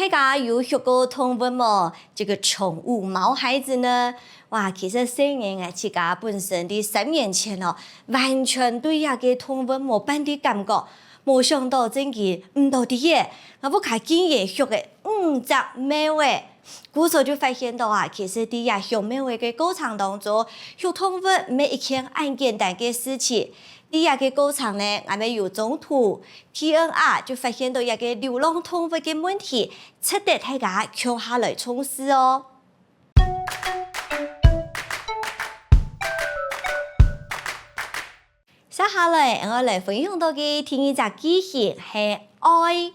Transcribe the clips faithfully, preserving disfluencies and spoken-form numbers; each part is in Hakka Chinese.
大家有畜過動物無？這個寵物毛孩子呢？哇，其實雖然𠊎自家本身在三年前哦，完全對這個動物無半點感覺，無想到正經毋到底耶，𠊎屋下竟然畜个五隻貓仔。故所就發現到啊，其實在這畜貓仔个過程當中，畜動物毋係一件恁簡單个事情。在這個過程呢，𠊎兜有中途 D N R 就發現到這個流浪動物个問題，值得大家共下來重視哦。接下來，𠊎愛來分享到个第二隻句型係愛。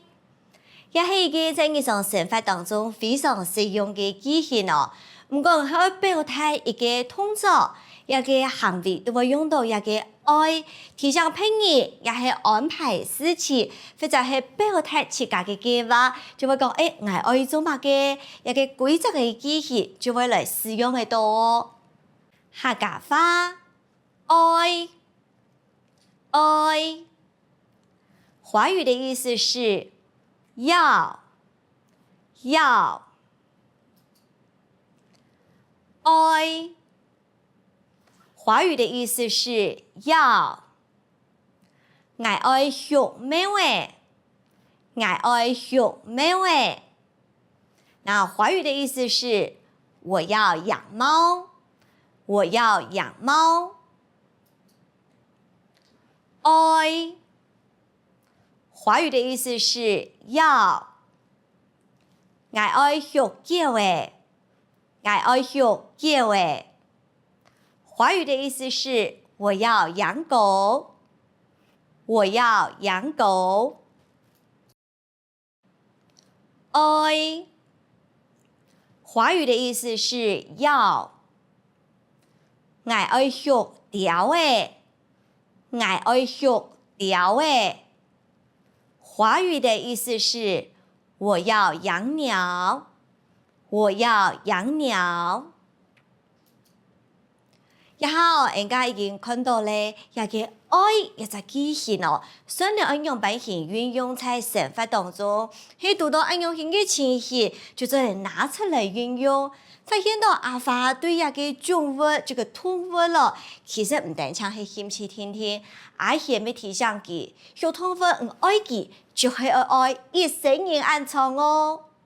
這係一個在日常生活當中非常實用个句型哦。毋管係愛表達一個動作，這個行為都會用到這個愛，提醒別人，也係安排事情，或者係表達自家个計畫，就會講：「欸，𠊎愛做麼个？」這個規則个句型就會來使用得到哦。客家話，愛，愛。 華語的意思是要，要，愛。華語的意思是要。𠊎愛畜貓仔，𠊎愛畜貓仔。那華語的意思是我要養貓，我要養貓。 愛，華語的意思是要。𠊎愛畜狗仔，𠊎愛畜狗仔。華語的意思是我要養狗，我要養狗。 愛，華語的意思是要。𠊎愛畜鳥仔，𠊎愛畜鳥仔。華語的意思是我要養鳥，我要養鳥。 這下哦，𠊎兜已經看到了，這個愛這隻句型哦，算了愛仰般形運用在生活當中，係堵到恁樣形个情形，就做得拿出來運用。發現到阿華對這個寵物、這個動物咯，其實毋單淨係興趣定定，而且乜提醒佢，畜動物毋愛佢，就係愛愛一生人恁長哦。